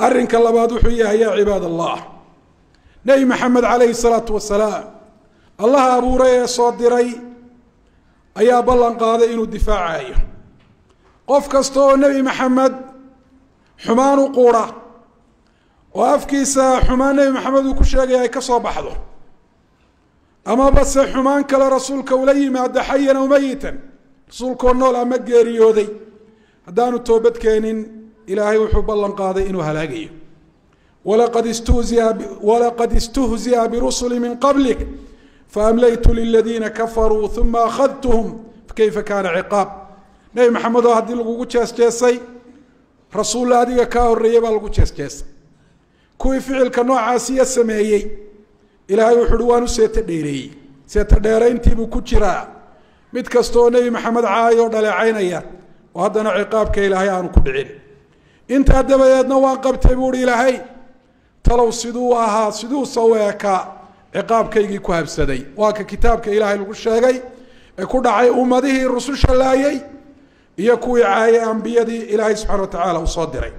Arrinka labaad wuxuu yahay, yaa cibaad Allah, Nebi Maxamed calayhi salaatu wasalaam Allaha abuuray ee soo diray ayaa ballan qaaday inuu difaacayo qof kasta oo Nebi Maxamed xumaan u quura oo afkiisa xumaan Nebi Maxamed uu ku sheegaya ay ka soo baxdo, amaba se xumaan kale rasuulka ula yimaado, xayan aw mayitan, rasuulkoo nool ama geeriyooday, haddaanu toobad keenin, Ilaahay wuxuu ballan qaaday inuu halaagayo. Walaqad istuhzi'a birusuli min qablik faamlaytu liladiina kafaruu uma akhadtuhum fakayfa kaana ciqaab. Nebi Maxamed oo haddii lagugu jees-jeesay, rasuulla adiga kaa horreeyey baa lagu jees-jeesay. Kuwii ficilka noocaasiya sameeyey, Ilaahay wuxu uhi waan u seeto dheereeyey. Seeto dheerayntiibuu ku jiraa mid kasta oo Nebi Maxamed caayoo dhaleecaynaya oo haddana ciqaabka Ilaahay aanu ku dhicin. Intaa dabadeedna waan qabtay, buu uhi Ilaahay. Talow siduu ahaa, siduusa u eekaa ciqaabkaygii ku habsaday? Waa ka kitaabka Ilaahay lagu sheegay ee ku dhacay ummadihii rususha laayay iyo kuwii caayay ambiyadii Ilaahay subxana wa tacaala uu soo diray.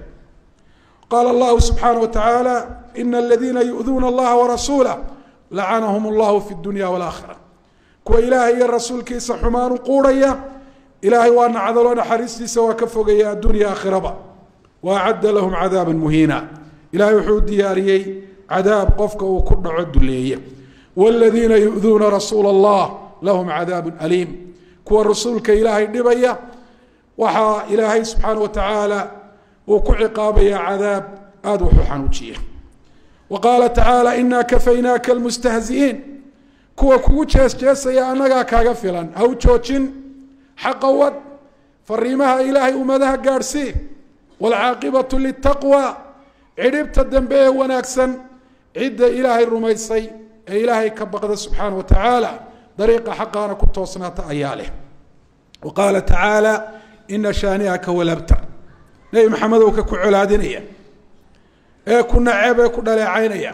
Qaala Allahu subxaana wa tacaala: ina aladiina yu'duuna Allaha warasuulah lacanahum allahu fi dunya waalaakhira. Kuwa Ilaahay iyo rasuulkiisa xumaan u quurhaya, Ilaahay waa nacdalo, naxariistiisa waa ka fogeeya addunya aakhiraba. Wa acadda lahum cadaaba muhiina. Ilahay wuxuu u diyaariyey cadaab qofka uu ku dhaco duleeye. Wladiina yu'duuna rasuula Allah lahum cadaabu aliim. Kuwa rasuulka Ilaahay dhibaya waxaa Ilaahay subxaana wa tacaala uu ku ciqaabaya cadaab aada wuxuu xanuujiya. Wa qaala tacaala: inaa kafaynaaka almustahzi'iin. Kuwa kugu jees jeesaya annagaa kaaga filan. Ha u joojin, xaqa wad, fariimaha Ilaahay ummadaha gaadhsii. Waalcaaqibatu litaqwa. Cidhibta dambe ee wanaagsan cidda Ilaahay rumaysay ee Ilaahay ka baqda subxaana wa tacaala, dariiqa xaqaana ku toosnaata ayaa leh. Wa qaala tacaala: ina shaani'aka walabtar. Nebi Maxamedow, ka ku colaadinaya ee ku naceeb ee ku dhaleecaynaya,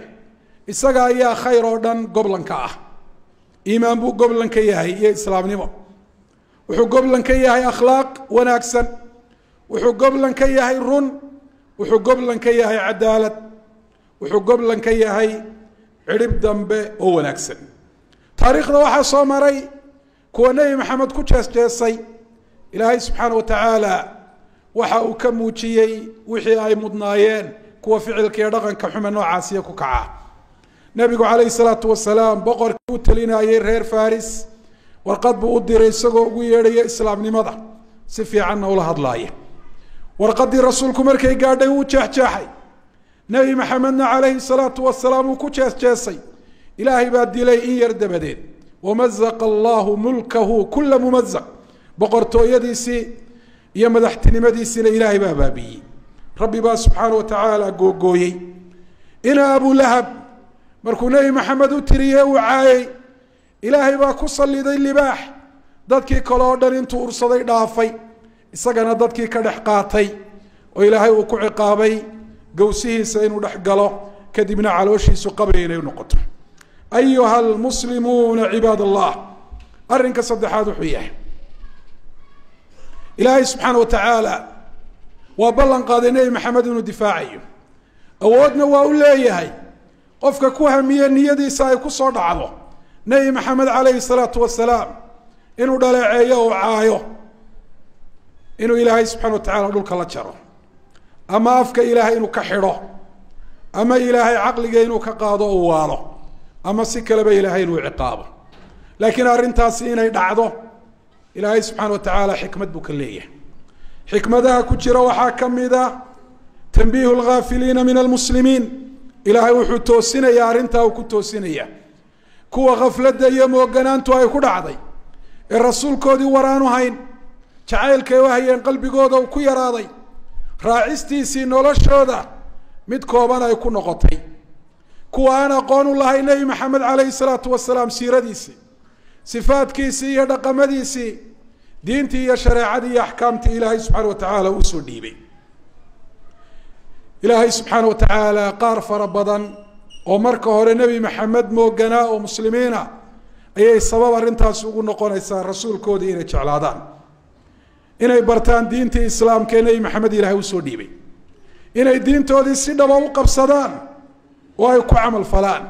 isaga ayaa khayr oo dhan goblanka ah. Iimaan buu goblan ka yahay iyo islaamnimo, wuxuu goblan ka yahay akhlaaq wanaagsan, wuxuu goblan ka yahay run, wuxuu goblan ka yahay cadaalad, wuxuu goblan ka yahay cidhib dambe oo wanaagsan. Taariikhda waxaa soo maray kuwa Nebi Maxamed ku jees jeesay, Ilaahay subxaana wa tacaala waxa uu ka muujiyey wixii ay mudnaayeen kuwa ficilka iyo dhaqanka xume noocaasiya ku kaca. Nebigu calayhi salaatu wasalaam boqorkii u talinayay reer Faris warqad buu u diray isagoo ugu yeedhaya islaamnimada, si fiicanna ula hadlaaya. Warqaddii rasuulku markay gaadhay wuu jeexjeexay. Nebi Maxamedna calayhi salaatu wasalaam uu ku jees jeesay. Ilaahay baa dilay in yar dabadeed. Wamazaqa Allahu mulkahu kula mumazaq. Boqortooyadiisii iyo madaxtinimadiisiina Ilaahay baa baabiyey, Rabbi baa subxaana wa tacaala googooyey. Ina Abulahab markuu Nebi Maxamed u tiriyey uu caayey, Ilaahay baa ku salliday libaax dadkii kale oo dhan intuu ursaday dhaafay, isagana dadkii ka dhex qaatay, oo Ilaahay uu ku ciqaabay gowsihiisa inuu dhex galo, kadibna calooshiisu qabri inay noqoto. Ayuha almuslimuuna cibaad Allah, arrinka saddexaad wuxuu yahay, Ilaahay subxaana wa tacaala waa ballan qaaday Nebi Maxamed inuu difaacayo, awoodna waa u leeyahay. Qofka ku hamiye, niyadiisa ay ku soo dhacdo Nebi Maxamed calayhi salaatu wasalaam inuu dhaleeceeyo oo caayo, inuu Ilaahay subxana wa tacala dhulka la jaro, ama afka Ilaahay inuu ka xidho, ama Ilaahay caqliga inuu ka qaado o waalo, ama si kaleba Ilaahay inuu ciqaabo. Laakiin arrintaasi inay dhacdo Ilaahay subxaana wa tacaala xikmad buu ka leeyahay. Xikmadaha ku jira waxaa ka mid a tanbiihu lghaafiliina min almuslimiin. Ilaahay wuxuu toosinayaa, arrintaa uu ku toosinaya kuwa khafladda iyo mooganaantu ay ku dhacday ee rasuulkoodii waraanu hayn, jacaylkay u hayeen qalbigooda uu ku yaraaday, raacistiisii noloshooda mid kooban ay ku noqotay, kuwa aan aqoon u lahayn Nebi Maxamed calayhi salaatu wasalaam, siiradiisii, sifaadkiisii iyo dhaqamadiisii, diintii iyo shareecadii iyo axkaamtii Ilaahay subxaana wa tacaala uusoo dhiibay. Ilaahay subxaana wa tacaala qaar fara badan oo marka hore Nebi Maxamed mooganaa oo muslimiina ayay sabab arrintaasi ugu noqonaysaa rasuulkoodii inay jeclaadaan, inay bartaan diintii islaamka ee Nebi Maxamed Ilaahay usoo dhiibay. Inay diintoodii si dhaba u qabsadaan oo ay ku camal falaan.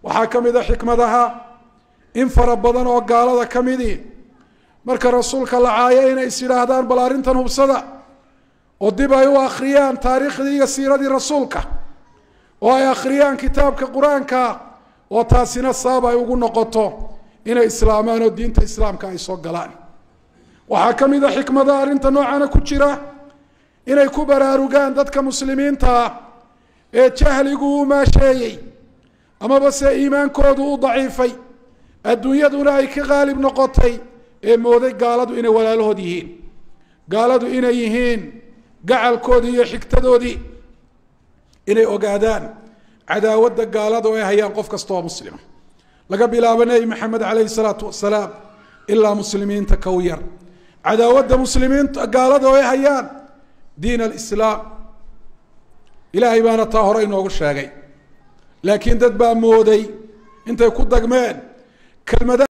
Waxaa ka mid a xikmadaha in fara badan oo gaalada ka midii marka rasuulka la caayo inay is yidhaahdaan bal arrintan hubsada, oo dib ay u akhriyaan taariikhdii iyo siiradii rasuulka, oo ay akhriyaan kitaabka qur-aanka, oo taasina sabab ay ugu noqoto inay islaamaan oo diinta islaamka ay soo galaan. Waxaa ka mid a xikmadaha arrinta noocaana ku jira inay ku baraarugaan dadka muslimiinta ah ee jahligu u maasheeyey amaba se iimaankoodu u daciifay, adduunyaduna ay ka qaalib noqotay, ee mooday gaaladu inay walaalahood yihiin, gaaladu inay yihiin gacalkoodii iyo xigtadoodii, inay ogaadaan cadaawadda gaaladu ay hayaan qof kasta oo muslima, laga bilaabo Nebi Maxamed calayhi salaatu wasalaam ilaa muslimiinta kow yar, cadaawadda muslimiinta gaaladu ay hayaan diin alislaam. Ilaahay baana taa hore inoogu sheegay, laakiin dad baa mooday intay ku dagmeen kelmada